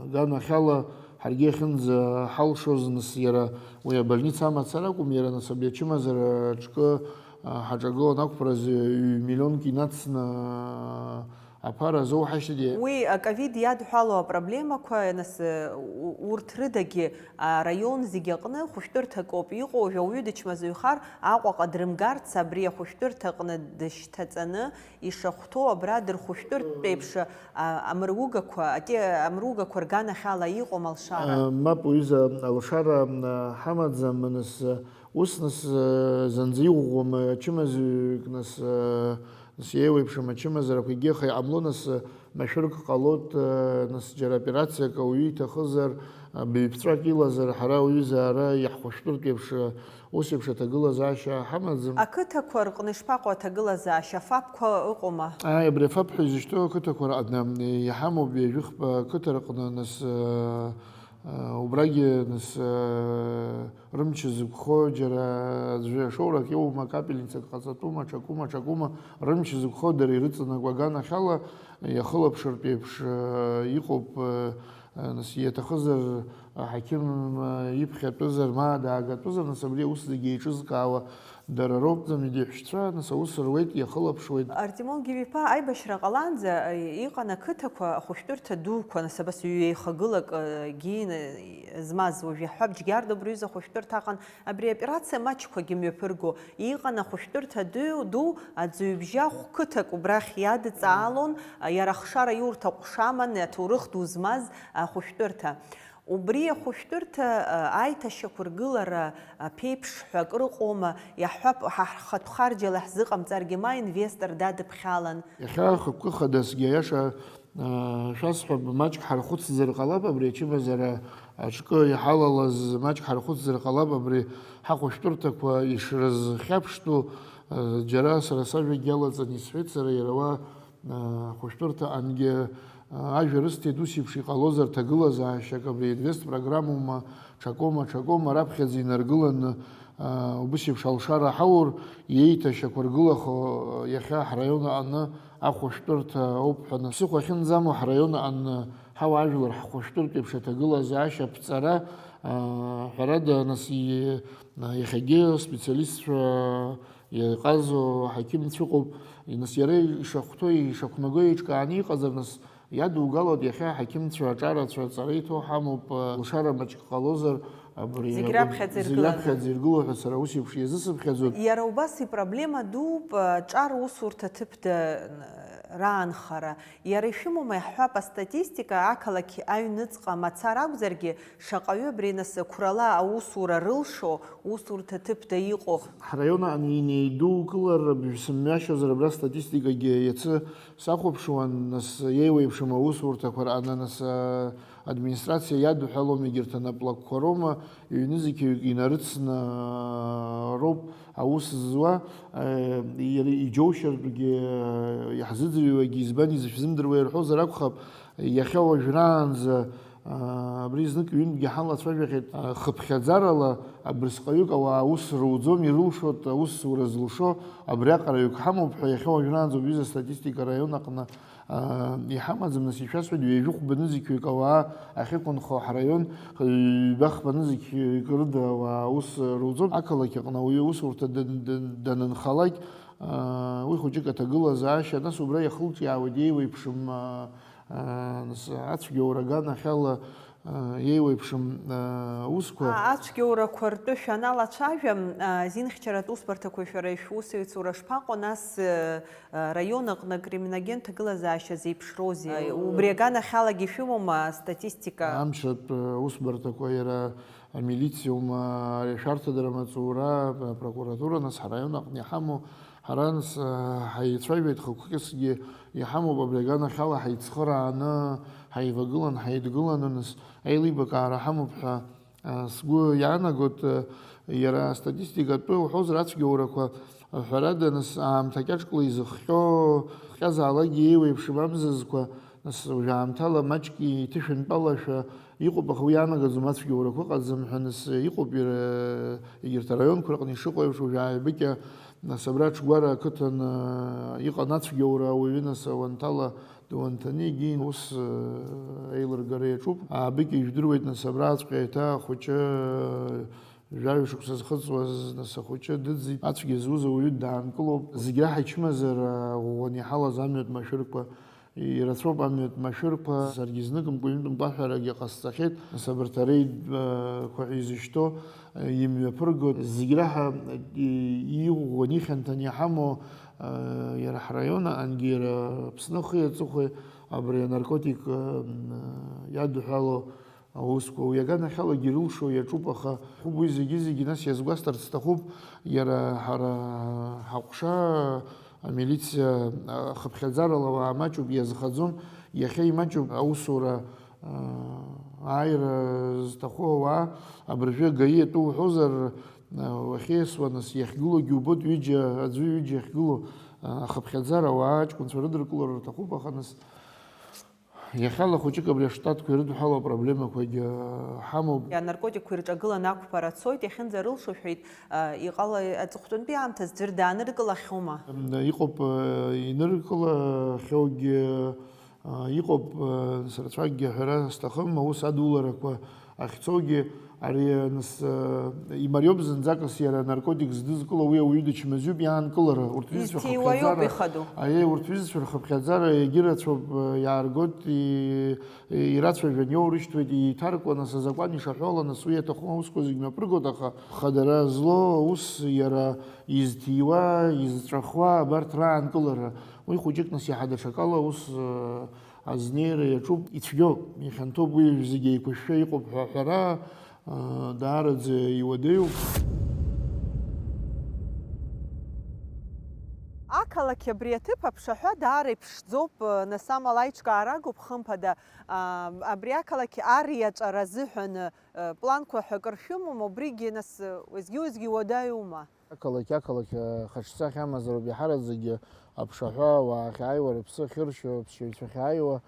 Аганахьала ҳаргьы иахьынӡаҳалшоз, нас, иара уи абольница амацара акәым, иара, нас, абри ачымазара аҿкы, а, ҳаҿагылан ақәԥаразы ҩ-миллионк инацны, а, аԥара азоуҳашьҭит. Уи аковид иадҳәало апроблемақәа, нас, у-, урҭ рыдагьы араион зегьы аҟны хәышәтәырҭак ауп иҟоу, уажә ауаҩы дычмазаҩхар Аҟәаҟа дрымгарц, абри ахәышәтәырҭаҟны дышьҭаҵаны, ишахәҭоу абра дырхәышәтәыртә еиԥш, а, амыругақәа, ати-, амыругақәа рганахьала иҟоума алшара? А, мап, уҩыза, алшара, а, ҳамаӡам, нас, ус, нас, а, зынӡа иӷәӷәам, ачымазаҩык, нас, а, нас еиуеиԥшым ачымазарақәа, егьи аха иҟамло, нас, машәырк ҟалоит, а, нас, џьара операциак ауаҩы иҭахызар, а, быҩԥҵәак илазар, ҳара, уҩыза, ара иаҳхәышәтәыртә еиԥш, а, Ус еиԥш аҭагылазаашьа ҳамаӡам. Ақыҭақәа рҟны ишԥаҟоу аҭагылазаашьа, афабқәа ыҟоума? Ааи, абри афаб ҳәа изышьҭоу ақыҭақәа рҟны иҳамоуп ҩажәихԥа ақыҭа рҟны, нас, э, э, убрагьы, нас, э, рымч зықәхо џьара аӡәы ашоурак иоума, капельницак ҟаҵатәума, ҽакума, ҽакума, рымч зықәхо дара ирыҵанакуа аганахьала иахылаԥшыртә еиԥш, э, иҟоуп, э, Нас иаҭахызар, аҳақьым иԥхьатәызар, ма даагатәызар, нас абри аус зегьы еиҿызкаауа дара роуп, Замидеи иҳәшьцәа, нас аус руеит, иахылаԥшуеит. Артемон Гиви-иԥа аибашьра ҟалаанӡа, э, иҟан ақыҭақәа ахәышәтәырҭа дуқәа, нас абас ҩеихагылак, э, гьины змаз, уажә иаҳҳәап, Џьгьарда убри аҩыза ахәышәтәырҭа аҟан, абри аоперациа маҷқәагьы мҩаԥырго, Иҟан ахәышәтәырҭа ду, ду, аӡыҩбжьа хәқыҭак убрахь иадҵаалон, иара ахшара иурҭ аҟәша аман, аҭоурых ду змаз ахәышәтәырҭа. Убри ахәышәтәырҭа, а, аиҭашьақәыргылара аԥеиԥш ҳәа акыр ыҟоума, иаҳҳәап, ҳа ҳхатә харџьала ҳзыҟамҵаргьы, ма инвестор дадыԥхьалан. Иахьа ахықәкы хадасгьы аиаша Шәасҳәап, маҷк ҳархәыцзар ҟалап абри ачымазара аҿкы иҳалалаз маҷк ҳархәыцзар ҟалап, абри ҳахәышәтәырҭақәа ишрызхьаԥштәу, џьара сара сажәагьы иалаҵаны исҳәеит, сара иара уа ахәышәтәырҭаҟангьы ажәа рысҭеит, ус еиԥш иҟалозар ҭагылазаашьак, абри инвест программоума, ҽакоума, ҽакоума, раԥхьаӡа инаргыланы, убыс еиԥш алшара ҳаур, иеиҭашьақәыргылахо иахьа ҳраион аҟны ахәышәтәырҭа ауп ҳәа, ԥсыхәа ахьынӡамоу ҳраион аҟны ҳауаажәлар ҳхәышәтәыртә еиԥш аҭагылазаашьа аԥҵара, ҳәарада, нас, и-, иахьагьы специалистцәа иҟазоу аҳақьымцәа ыҟоуп, нас иара ишахәҭоу, ишақәнаго еиҿкааны иҟазар, нас, иадугалоит, иахьа аҳақьымцәа аҿарацәа аҵара иҭо ҳамоуп, лшара маҷк ҟалозар, абри Зегь акәын, раԥхьаӡа зегь иргыланы. Раԥхьаӡа иргыло ҳәа сара ус еиԥш иазысыԥхьаӡоит. Иара убас ипроблема дууп, ҿар усурҭа ҭыԥда раанхара. Иара ишәымоума, иаҳҳәап, астатистика, ақалақь аҩныҵҟа мацара акәзаргьы, шаҟаҩы абри нас қәрала аусура рылшо, усурҭа ҭыԥда иҟоу? Ҳраион аҟны инеидукылар, бжәсымҩашьозар, абра статистикагьы иацы сахәаԥшуан, нас, еиуеиԥшым аусурҭақәа рҟны, нас, администрациа иадҳәалома, егьырҭ анаплакқәа роума, ҩнызқьҩык инарыцны роуп аус зуа, иара иџьоушьартәгьы, иаҳзыӡырҩуагьы, избан изышәзымдыруа ирҳәозар акәхап, иахьа уажәраанӡа, абри знык-ҩынтәгьы ҳалацәажәахьеит, хыԥхьаӡарала абрысҟаҩык ауаа аус руӡом, ирылшоит аусура зылшо, абриаҟараҩык ҳамоуп ҳәа, иахьа уажәраанӡа убри астатистика араион аҟны иҳамаӡам, нас, ишәасҳәоит, ҩажәи хәба нызқьҩык ауаа ахьықәынхо ҳраион, ҩба-хԥа нызқьҩык рыда ауаа аус руӡом, ақалақь аҟны ауаҩы усурҭа дан-, дан-, данынхалак, уи хәыҷык аҭагылазаашьа, нас, убра иахылҿиаауеит еиуеиԥшым, нас, ацәгьоура аганахьала еиуеиԥшым аусқәа. А, ацәгьоурақәа ртәы шәаналацәажәа, а, зинхьчаратә усбарҭақәа шәара ишәусеицура шԥаҟоу, нас, э, раион аҟны акриминогентә ҭагылазаашьа зеиԥшроузеи? Убри аганахьалагьы шәымоума астатистика? Амшатә, э, усбарҭақәа, иара амилициоума, ари ашәарҭадара амаҵура, апрокуратура, нас, ҳараион аҟны иҳамоу, ҳара, нас, э, ҳаицәажәеит, хықәкысгьы иҳамоуп, абри аганахьала ҳаицхырааны, ҳаивагылан, ҳаидгыланы, нас, аилибакаара ҳамоуп ҳәа, а, сгәы иаанагоит, а, иара астатистикатәы уҳәозар, ацәгьоурақәа, а, ҳәарада, нас, аамҭа кьаҿкла изыхҟьо, хҟьазаалакгьы еиуеиԥшым амзызқәа, нас, уажәы аамҭала маҷк иҭышәынтәалашәа иҟоуп, аха уи иаанагаӡом ацәгьоурақәа ыҟаӡам ҳәа, нас, иҟоуп иара, егьырҭ араионқәа рҟны ишыҟоу еиԥш, уажәы аабыкьа, нас, абра Аҽгәара ақыҭан, а, иҟан ацәгьоура ауаҩы, нас, ауанҭала Дуанҭаны егьи ус, э, еилыргара иаҿуп. Аабыкь ижәдыруеит, нас, абраҵәҟьа еиҭа ахәыҷы, э, жәаҩа шықәса зхыҵуаз, нас, ахәыҷы дыӡит. Ацәгьа зуз ауаҩы даанкылоуп. Зегь раҳа ичымазара ӷәӷәаны иҳалаз амҩатә машәырқәа, ирацәоуп амҩатә машәырқәа. Саргьы зныкымкәа, ҩынтәымкәа аҳәарагьы ҟасҵахьеит. Нас абарҭ ареидқәа ҳәа изышьҭоу, э, имҩаԥыргоит. Зегь раҳа, э, иӷәӷәаны ихьанҭаны иҳамоу, Иара ҳраион аҟынгьы, иара Аԥсны ахи аҵыхәеи абри анаркотик иадҳәало аусқәа уи аганахьалагьы ирылшо иаҿуп, аха уи зегьы-зегьы нас иазгәасҭарц сҭахуп, иара ҳара ҳаҟәша, амилициа, хыԥхьаӡарала ауаа маҷуп, иазхаӡом, иахьа имаҷуп аусура, ааира зҭаху ауаа, абыржәы гаи атәы уҳәозар, уахьеисуа, нас, иахьгылоугьы убоит, ҩыџьа, аӡәы ҩыџьа иахьгылоу, ахыԥхьаӡара ауаа аҷкәынцәа рыдыркылара рҭахуп, аха, нас, иахьала хәыҷык абри аштатқәа ирыдҳәалоу апроблемақәагьы ҳамоуп. Анаркотикқәа ирҿагыланы ақәԥара цоит, иахьынӡарылшо, шәҳәеит, иҟала-, аҵыхәтәантәи аамҭазы ӡәыр дааныркылахьоума? Иҟоуп, иныркылахьоугьы, Иҟоуп, сырцәакгьы аҳәара сҭахым, аус адуларақәа ахьцогьы, ари, нас, имариоуп зынӡакыс иара анаркотик здызкыло, уи ауаҩы дычмазаҩуп иаанкылара. Урҭ ҩызцәа изҭиуа иоуп рхыԥхьаӡара, ихадоу. Аиеи, урҭ ҩызцәа рхыԥхьаӡара егьырацәоуп, иааргоит, и-, ирацәажәан иоурышьҭуеит, еиҭаркуа, нас, азакәан ишаҳәо ала, нас, уи иаҭаху аусқәа зегь мҩаԥыргоит, аха хадара злоу аус иара изҭиуа, изҵәахуа абарҭ раанкылара. Уи хәыҷык, нас, иаҳа даҽакала аус, э, азнеира иаҿуп, ицәгьоуп, ихьанҭоуп, уи зегьы еиқәышәшәа иҟоуп ҳәа аҳәара, э, даараӡа иуадаҩуп. Ақалақь абри аҭыԥ аԥшаҳәа даара иԥшӡоуп, нас амала аиҿкаара агуп, хымԥада, аа, абри ақалақь ариаҵәара азыҳәан, э, планқәа ҳәа акыр шәымоума, убригьы, нас, э, уеизгьы-уеизгьы иуадаҩума? Ақалақь, ақалақь, э, хаҿсахьа амазароуп, иаҳараӡакгьы аԥшаҳәа ауаа ахьааиуа, рыԥсы ахьыршьо, аԥсшьаҩцәа ахьааиуа,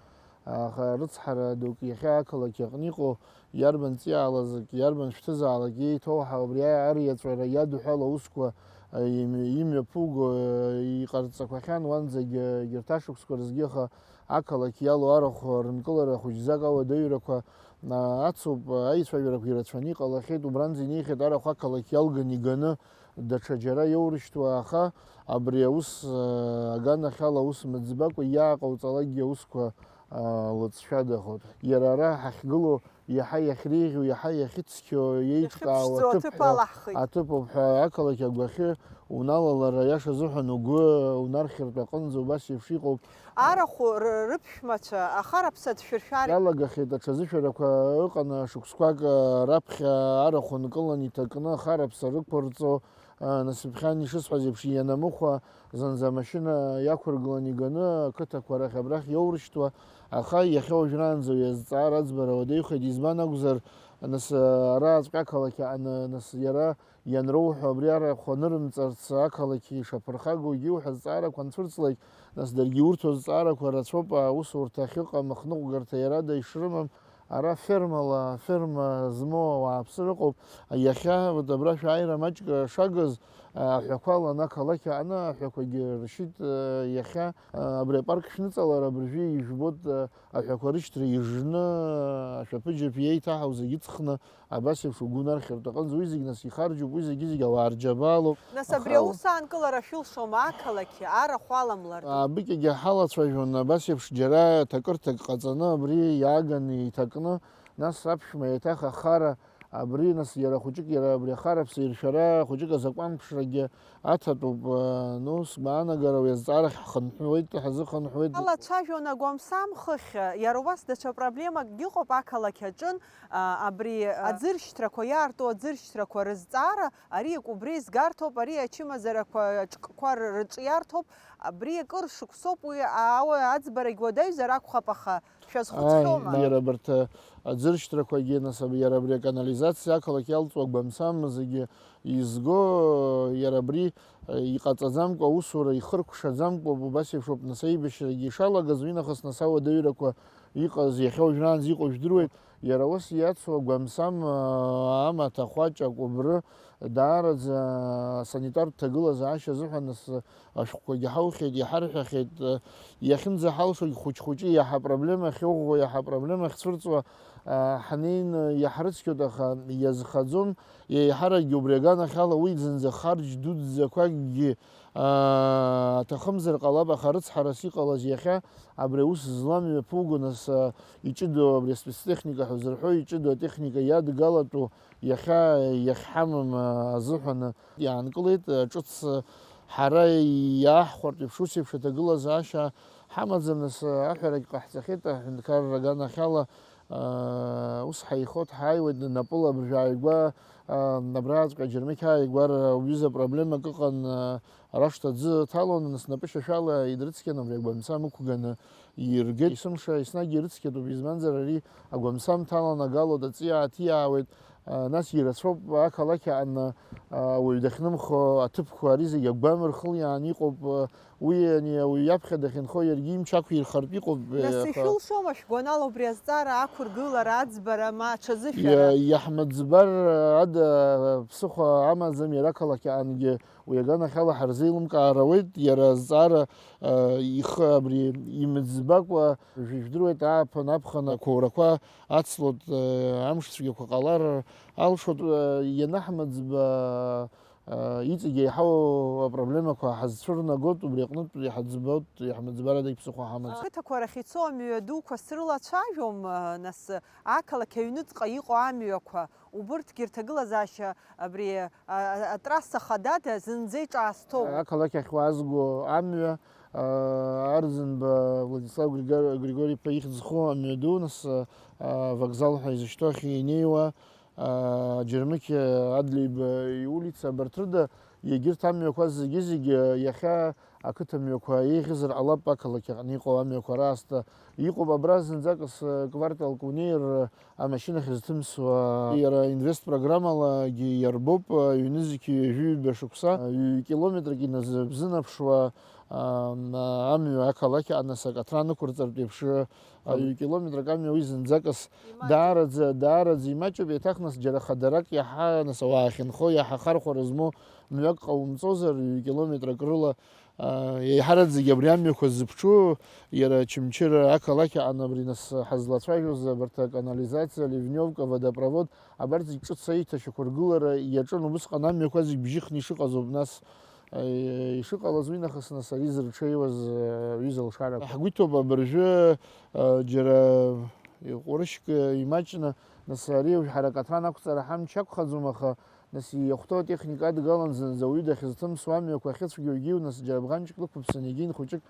аха рыцҳара дук иахьа ақалақь аҟны иҟоу, иарбан ҵиаалазак, иарбан шәҭызаалак иеиҭоуҳа, убри ариаҵәара иадҳәало аусқәа, э, имҩ-, имҩаԥуго, э, иҟарҵақәахьан уанӡагь, э, егьырҭ ашықәсқәа рызгьы, аха ақалақь иалоу арахә рынкылара хәыҷӡак ауадаҩрақәа, а, ацуп, аицәажәарақәа ирацәаны иҟалахьеит, убранӡа инеихьеит арахә ақалақь иалган иганы, даҽа џьара иоурышьҭуа, аха абри аус, а, аганахьала аус мыӡбакәа иааҟауҵалакгьы аусқәа, а, лыҵшәадахоит. Иара ара ҳахьгылоу иаҳа иахьреиӷьу, иаҳа иахьыцқьоу, иеиҿкаау иахьыԥшӡоу аҭыԥ аҭыԥ ҳәа, алаҳхит. Аҭыԥуп ҳәа ақалақь агәахьы уналалар, аиаша азыҳәан угәы унархьыртә аҟынӡа убас еиԥш иҟоуп. Арахә ры-, рыԥшәмацәа ахараԥса дшәыршәар. Иалагахьеит аҽазышәарақәа ыҟаны, шықәсқәак, а, раԥхьа арахә нкылан иҭакны ахараԥса рықәырҵо, а, насыԥхьан ишысҳәаз еиԥш, ианамыхәа, зынӡа амашьына иақәыргылан иганы ақыҭақәа рахь-абрахь иоурышьҭуа, аха иахьа уажәраанӡа уи азҵаара аӡбара уадаҩхеит, избан акәзар, нас, а, арааҵәҟьа ақалақь аҟны, нас, иара ианроуҳәо абри арахә анырымҵарц ақалақь ишаԥырхагоугьы иуҳәа азҵаарақәа анцәырҵлак, нас даргьы иурҭо азҵаарақәа рацәоуп, аусурҭа ахьыҟам, ахныҟәгарҭа иарада ишрымам, ара фермала, аферма змоу ауааԥсыра ыҟоуп. Иахьа, вот, абра шәааира маҷк шагыз, аҳәақәа алан ақалақь аҟны, аҳәақәагьы ршьит, иахьа, абри апарк шәныҵалар, абыржәы ижәбоит, аҳәақәа рышьҭра ижны, ашәаԥыџьаԥ иеиҭаҳау зегьы ыҵхны, абас еиԥш угәы унархьыртә аҟынӡа, уи зегь нас ихарџьуп, уи зегьы-зегь ауаа рџьабаалоуп. Нас абри аха аус аанкылара шәылшома ақалақь арахә аламлартә? Абыкьагьы ҳалацәажәон, абас еиԥш џьара ҭакырҭак ҟаҵаны, абри иааганы иҭакны, нас аԥшәма еиҭах ахара, абри нас иара хәыҷык, иара абри ахараԥса иршәара хәыҷык азакәанԥшрагьы аҭатәуп, э, ну, сгәаанагара уи азҵаарахь ҳхынҳәуеит, ҳазыхынҳәуеит. Ҳалацәажәон агәамсам хыхь, иара убас даҽа проблемакгьы ыҟоуп ақалақь аҿын, а, абри, а, аӡыршьҭрақәа, иаарту аӡыршьҭрақәа рызҵаара, ари акәыбри згарҭоуп, ари ачымазарақәа аҿкқәа р-, рыҿиарҭоуп, абри акыр шықәсоуп уи, ауа аӡбарагь уадаҩзар акәхап, аха шәазхәыцхьоума? Ааи, иара абарҭ, а, аӡыршьҭрақәагьы, нас, аб-, иара абри аканализациа ақалақь иалҵуа агәамсам зегьы изго, иара абри, а, иҟаҵаӡамкәа, аусура ихыркәшаӡамкәа, убас еиԥш ауп, нас, аибашьрагьы ишалагаз, уи нахыс, нас, ауадаҩрақәа иҟаз, иахьа уажәраанӡа иҟоу жәдыруеит. Иара ус иацу агәамсам, а, амаҭ, ахәаҷ, акәыбры, даараӡа асанитартә ҭагылазаашьа азыҳәан, нас, ашәҟәқәагьы ҳаухьеит, иҳарҳәахьеит, иахьынӡаҳалшогь хәыҷ-хәыҷы иаҳа проблема ахьыӷәӷәо, иаҳа проблема ахьцәырҵуа, ҳнеины иаҳрыцқьоит, аха иазхаӡом, еиҳаракгьы убри аганахьала уи зынӡа харџь дуӡӡақәакгьы аҭахымзар ҟалап, аха рыцҳарас иҟалаз иахьа абри аус злам мҩаԥуго, нас, иҷыдоу абри аспецтехника ҳәа зырҳәо иҷыдоу атехника иадгалатәу, иахьа иахьҳамам азыҳәан иаанкылеит. Ҿыц ҳара иааҳхәартә еиԥш, ус еиԥш аҭагылазаашьа ҳамаӡам, нас аҳәарагь ҟаҳҵахьеит, аҳәынҭқарра аганахьала, ус ҳаихот, ҳааиуеит, напыла абыржәы ааигәа, абраҵәҟьа аџьармыкьа ааигәара уҩыза проблемак ыҟан, рашҭа аӡы ҭалон, нас напышьашәала идрыцқьан, абри агәамца мықәганы иргеит. Есымша еснагь ирыцқьатәуп, избанзар ари агәамца мҭалан агалоит, аҵиаа ҭиаауеит, нас ирацәоуп ақалақь аҟны ауаҩ дахьнымхо аҭыԥқәа, ари зегь агәам рхылиаан иҟоуп, уи ани ауаҩ иаԥхьа дахьынхо иаргьы имч ақәирхартә иҟоуп, нас аха ишәылшома шәгәанала убри азҵаара ақәыргылара, аӡбара, ма аҽазышәара? Иа-, иаҳмыӡбар ада ԥсыхәа амаӡам, иара ақалақь аҟынгьы Уи аганахьала ҳарзеилымкаар ауеит, иара азҵаара, а, ихы абри имыӡбакәа, жәдыруеит, ааԥын аԥхын ақәоурақәа ацлоит, а, амш цәгьақәа ҟалар алшоит, а, ианаҳмыӡба, а, иҵегь еиҳау апроблемақәа ҳазцәырнагоит, убри аҟнытә иҳаӡбоит, иаҳмыӡбарадагь ԥсыхәа ҳамаӡам. Ақыҭақәа рахь ицо амҩадуқәа срылацәажәом, а, нас, ақалақь аҩныҵҟа иҟоу амҩақәа, убырҭгьы рҭагылазаашьа абри, а, а, атрасса хадада зынӡа иҿаасҭоуп. Ақалақь ахь уаазго амҩа, а, Арӡынба Владислав Григор-, Григори-иԥа ихьӡ зху амҩаду, нас, а, авокзал ҳәа изышьҭоу ахь инеиуа, а, Џьармыкьа Адлеиба иулица, абарҭ рыда, егьырҭ амҩақәа зегьы-зегьы иахьа Ақыҭа мҩақәа еиӷьызар ҟалап ақалақь аҟны иҟоу амҩақәа раасҭа. Иҟоуп абра зынӡак ас кварталк унеир, амашьынахь зҭымсуа. Иара инвестпрограммалагьы иарбоуп, ҩнызқьи ҩажәи ҩба шықәса, ҩ-километрак иназыбзынаԥшуа, а, амҩа ақалақь аҟны акаҭра анықәырҵартә еиԥш, а, ҩ-километрак амҩа уи зынӡакас даараӡа, даараӡа имаҷуп, еиҭах нас џьара хадарак иаҳа, нас ауаа ахьынхо, иаҳа хархәара змоу мҩак ҟаумҵозар, ҩ-километрак рыла, а, еиҳараӡагьы абри амҩақәа зыԥҽу, иара Очамчыра ақалақь аҟны абри нас ҳазлацәажәоз абарҭ аканализациа, ливневка, водопровод, абарҭ зегь ҿыц аиҭашьақәыргылара иаҿын, убысҟан амҩақәа зегь бжьыхны ишыҟаз ауп, нас, а, ишыҟалаз уи нахыс нас ари зырҽеиуаз, а, аҩыза алшарақәа. Ҳгәы иҭоуп абыржәы, а, џьара ҟәрышьк имаҷны, нас ари ҳара акаҭран ақәҵара ҳамч ақәхаӡом, аха нас иахәҭоу атехника адгалан зынӡа ауаҩы дахьызҭымсуа амҩақәа ахьыцәгьоугьы, нас џьара бӷанҷк лықәыԥсан, егьин хәыҷык,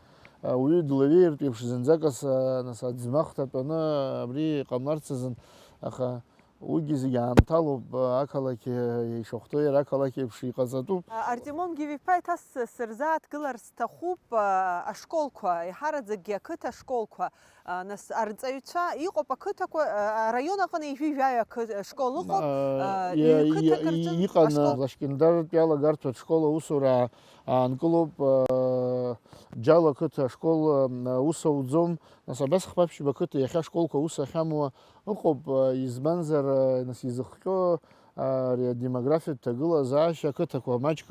а, ауаҩы длаҩеиртә еиԥш зынӡакас, а, нас аӡмах ҭатәаны абри ҟамларц азын, аха уигьы зегь аамҭалоуп, а, ақалақь, а, ишахәҭоу иара ақалақь еиԥш иҟаҵатәуп. А, Артемон Гиви-иԥа, еиҭа с-, сырзааҭгылар сҭахуп, а, ашколқәа, еиҳараӡакгьы ақыҭа ашколқәа. А, нас, арҵаҩцәа иҟоуп ақыҭақәа, а, араион аҟны ҩажәи жәаҩа ақы-, школ ыҟоуп, а, а, иа-, ҩ-қыҭак иа-, рҿы иҟан, ашкол. Лашкьындар Тәиалагарҭа школ аусура аанкылоуп, а, Џьал ақыҭа ашкол, а, ус ауӡом, нас, абас Хԥаԥшьба ақыҭа иахьа ашколқәа аус ахьамуа ыҟоуп, а, избанзар, а, нас, изыхҟьо, ари адемографиатә ҭагылазаашьа, ақыҭақәа маҷк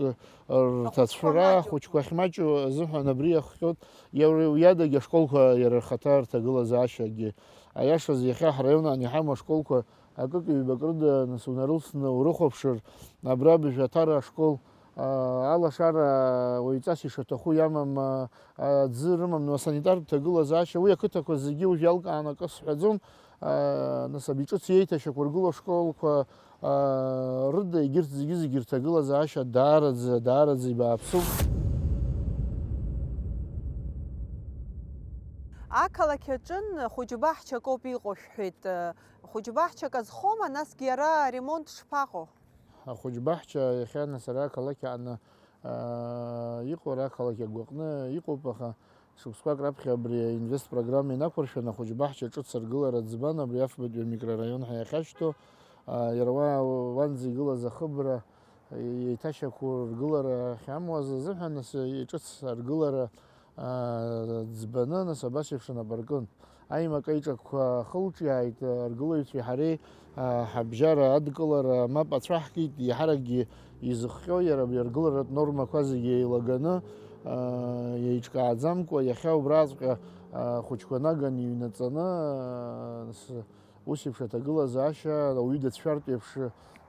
рҭацәра, ахәыҷқәа ахьмаҷу азыҳәан абри иахҟьоит, иара уи адагьы ашколқәа иара рхаҭа рҭагылазаашьагьы. Аиашаз, иахьа ҳраион аан иҳамоу ашколқәа акык-ҩбак рыда, нас, унарылсны урыхәаԥшыр, абра Быжәаҭара ашкол, а, алашара уаҩҵас ишаҭаху иамам, а, аӡы рымам, ну, асанитартә ҭагылазаашьа, уи ақыҭақәа зегьы уажә иалкааны акы сҳәаӡом, а, нас абри ҿыц иеиҭашьақәыргылоу ашколқәа, а, рыда егьырҭ зегьы-зегьы рҭагылазаашьа даараӡа, даараӡа ибааԥсуп. Ақалақь аҿын хәыҷбаҳчак ауп иҟоу шәҳәеит. Хәыҷбаҳчак азхома, насгьы иара аремонт шԥаҟоу? Ахәыҷбаҳча иахьа нас ара ақалақь аҟны, аа, иҟоу, ара ақалақь агәаҟны иҟоуп, аха шықәсқәак раԥхьа абри аинвестпрограмма инақәыршәаны ахәыҷбаҳча ҿыц аргылара ӡбан, абри Афбатәи амикрораион ҳәа иахьашьҭоу, аа, иара уа, уанӡа игылаз ахыбра, еиҭашьақәу ргылара ахьамуаз азыҳәан, нас, ҿыц аргылара аа, ӡбаны, нас, абас еиԥш анапы аркын. Аимак аиҿакқәа ахылҿиааит, аргылаҩцәеи ҳареи, аа, ҳабжьара адкылара мап ацәаҳкит, еиҳаракгьы изыхҟьо иара абри аргыларатә нормақәа зегьы еилаганы, аа, еиҿкааӡамкәа, иахьа убраҵәҟьа, аа, ахәыҷқәа наган иҩнаҵаны, аа, нас, Ус еиԥш аҭагылазаашьа ауаҩы дацәшәартә еиԥш,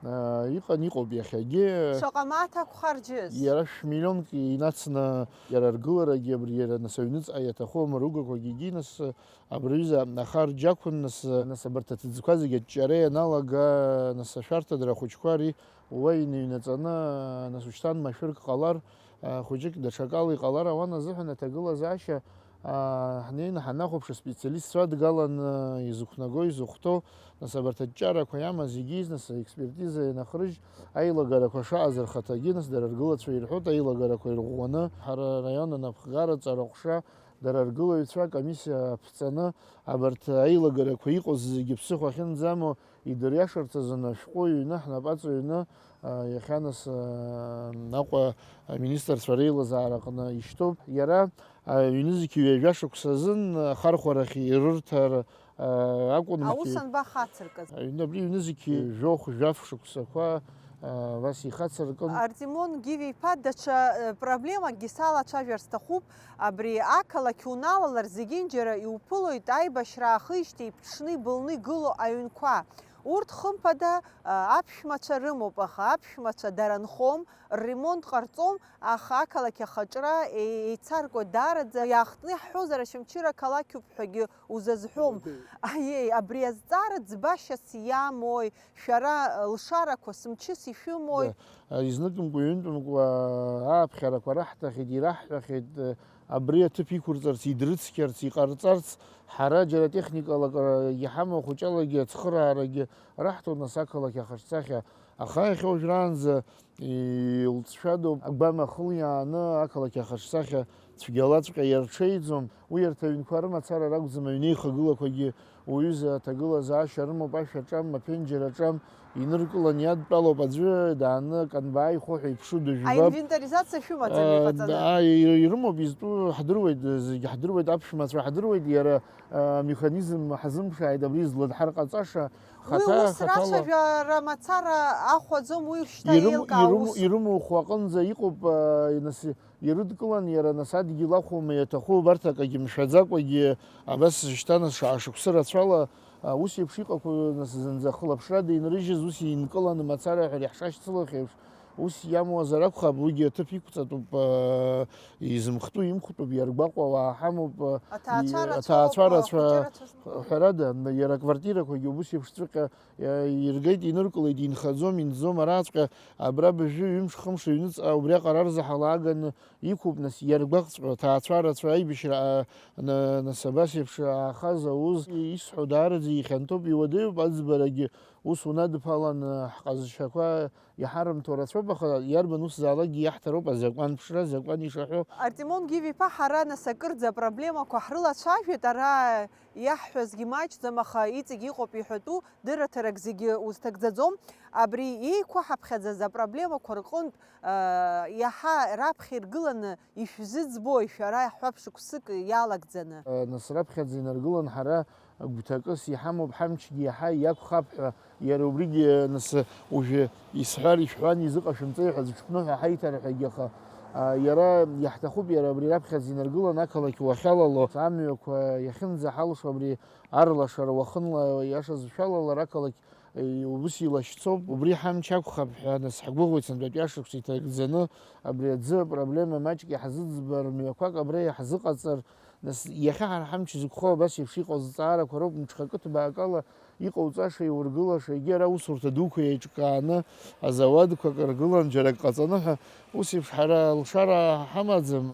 а, иҟан, иҟоуп иахьагьы. Шаҟа мааҭ акәхарџьыз? Иара шә-миллионк инацны иара аргыларагьы, абри иара нас аҩныҵҟа иаҭаху амаругақәагьы егьи нас абри аҩыза ахарџь ақәын, нас, нас абарҭ аҭыӡқәа зегьы аҷҷара ианалага, нас ашәарҭадара ахәыҷқәа ари уа иныҩнаҵаны, нас ушьҭан машәырк ҟалар, а, хәыҷык даҽакала иҟалар ауан азыҳәан аҭагылазаашьа, аа, ҳнеины ҳанахәаԥш, аспециалистцәа адгаланы, изықәнаго, изыхәҭоу, нас, абарҭ аҷҷарақәа иамаз егьиз, нас, аекспертиза ианахрыжь, аилагарақәа шаҟаз рхаҭагьы, нас, дара ргылацәа ирҳәоит, аилагарақәа ирӷәӷәаны, ҳара араион анапхгара аҵара ҟәша, дара ргылаҩцәа акомиссиа аԥҵаны, абарҭ аилагарақәа иҟоу зегьы ԥсыхәа ахьынӡамоу, идыриашарц азын ашәҟәы ҩны, ҳнапаҵаҩны, а, иахьа нас, а, Аҟәа аминистрцәа реилазаараҟны ишьҭоуп. Иара, а, ҩнызқьи ҩажәа шықәса азын ахархәарахь ирырҭар, а, акәын. Аус анбахацыркыз? Аҩны абри ҩнызқьи жәохә-жәаф шықәсақәа, а, абас ихацыркын. Артемон Гиви-иԥа, даҽа, э, проблемакгьы салацәажәар сҭахуп. Абри ақалақь уналалар, зегьынџьара иуԥылоит аибашьра аахижьҭеи иԥҽны ибылны игылоу аҩнқәа. Урҭ, хымԥада, а, аԥшәмацәа рымоуп, аха аԥшәмацәа дара нхом, рремонт ҟарҵом, аха ақалақь ахаҿра е-, еицаркуеит даараӡа. Иаахтны иаҳҳәозар, Очамчыра қалақьуп ҳәагьы узазҳәом. Мгм. Аиеи, абри азҵаара ӡбашьас иамои, шәара, лшарақәа сымчыс ишәымои? Да. Изныкымкәа, ҩынтәымкәа ааԥхьарақәа раҳҭахьеит, ираҳҳәахьеит, абри аҭыԥ иқәырҵарц, идрыцқьарц, иҟарҵарц, ҳара џьара техникала акы иҳамоу, хәыҷалагьы ацхыраарагьы раҳҭон, нас, ақалақь ахаҿсахьа. Аха иахьа уажәраанӡа илҵшәадоуп, агәамахыл иааны ақалақь ахаҿсахьа Цәгьалаҵәҟьа иарҽеиӡом, уи арҭ аҩнқәа рымацара ракәӡам, аҩнеихагылақәагьы уаҩыза аҭагылазаашьа рымоуп, ашә аҿам, аԥенџьыр аҿам, иныркылан иадтәалоуп аӡәы, дааны аканбаа ихәы ҳәа иԥшу дыжәбап. Аинвентаризациа шәымаӡами, э, иҟаҵаны? Да, и-, ирымоуп, изтәу ҳдыруеит, зегьы ҳдыруеит, аԥшәмацәа ҳдыруеит, иара, э, амеханизм ҳазымԥшааит, абри злыдҳар ҟаҵаша. Уи хаҭа-, ус хаҭала рацәажәара мацара ахәаӡом, уи шьҭа ирым-, еилкаау ирым-, ус. Ирымоу хәы аҟынӡа иҟоуп, э, нас, ирыдкылан, иара нас адгьыл ахәома иаҭаху, убарҭ акагьы мшәаӡакәагьы, абас шьҭа нас шаа шықәсы рацәала, а, ус еиԥш иҟақәоу нас зынӡа хылаԥшрада инрыжьыз, ус инкыланы мацара ҳәа иаҳшашьцылахь еиԥш, ус иамуазар акәхап, уигьы аҭыԥ иқәҵатәуп, а, изымхтәу имхтәуп, иаргәаҟуа ауаа ҳамоуп, а, Аҭаацәа и-, рацәоуп, аҭаацәа а, рацәа, хәыҷы рацәа. Ҳәарада, иара аквартирақәагьы убыс еиԥшҵәҟьа, а, иргеит, иныркылеит, инхаӡом, инҵӡом, араҵәҟьа абра быжәҩы ҩымш-хымш аҩныҵҟа убриаҟара арзаҳал ааганы иқәуп, нас, иаргәаҟҵәҟьоу аҭаацәа рацәа аибашьра, а, на-, нас абас еиԥш аахаз ауз исҳәо даараӡа ихьанҭоуп, иуадаҩуп аӡбарагьы, ус унадԥалан, а, ҳҟазшьақәа иҳарымҭо рацәоуп, аха иарбан усзаалакгьы иаҳҭароуп азакәан ԥшра, азакәан ишаҳәо. Артемон Гиви-иԥа, ҳара нас акырӡа апроблемақәа ҳрылацәажәеит, ара иаҳҳәазгьы маҷӡам, аха иҵегь иҟоуп иҳәатәу, дырраҭарак зегьы узҭагӡаӡом. Абри еиқәаҳаԥхьаӡаз апроблемақәа рҟынтә, а, иаҳа раԥхьа иргыланы ишәзыӡбои шәара ҳәа ԥшықәсык иалагӡаны? Нас раԥхьаӡа инаргылан ҳара гәҭакыс иҳамоуп, ҳамчгьы иаҳа иақәхап ҳәа, иара убригьы нас уажәы исҳәар ишәҳәан изыҟашәымҵеи ҳәа зыҽԥныҳәа ҳаиҭарҳәагьы, аха, а, иара иаҳҭахуп, иара абри раԥхьаӡа инаргылан ақалақь уахьалало, амҩақәа иахьынӡаҳалшо абри арлашара уахынла иашазы шәалалар ақалақь Ус илашьцоуп, убри ҳамч ақәхап ҳәа нас ҳгәыӷуеит, сынтәатәи ашықәс иҭагӡаны абри аӡы апроблема маҷк иаҳзыӡбар, мҩақәак абра иаҳзыҟаҵар, нас иахьа ҳара ҳамч зықәхо абас еиԥш иҟоу азҵаарақәа роуп, мҽхакы ҭбаакала иҟауҵаша, иургылаша, егьи ара аусурҭа дуқәа еиҿкааны, азауадқәак ргылан, џьарак ҟаҵаны ҳәа, ус еиԥш ҳара алшара ҳамаӡам.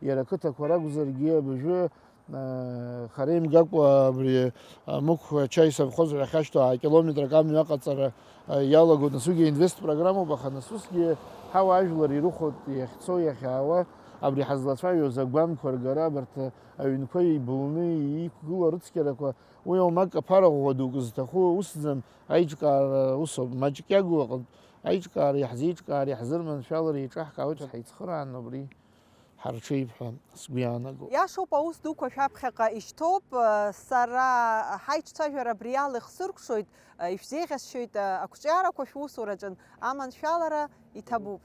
Иара ақыҭақәа ракәзаргьы абыржәы Хара имгакәа абри Амықә ачаи совхоз ҳәа иахьашьҭоу аа километрак амҩа аҟаҵара иалагоит, нас уигьы инвест программоуп, аха нас усгьы ҳауаажәлар ирыхәоит иахьцо, иахьаауа, абри ҳазлацәажәоз агәамқәа ргара, абарҭ аҩнқәа еибылны иқәгылоу арыцқьарақәа, уи оумак аԥара ӷәӷәа дук зҭаху усӡам, аиҿкаара усоуп, маҷк иагу аҟынтә аиҿкаара, иаҳзеиҿкаар, иаҳзырманшәалар еиҿаҳкаауеит ҳәа ҳаицхыраан убри. Ҳарҽеип ҳәа сгәы иаанагоуп. Иашоуп, аус дуқәа шәаԥхьаҟа ишьҭоуп. Сара ҳаиҿцәажәара абри ала ихсыркәшоит, ишәзеиӷьасшьоит, ақәҿиарақәа шәусураҿын аманшәалара иҭабуп.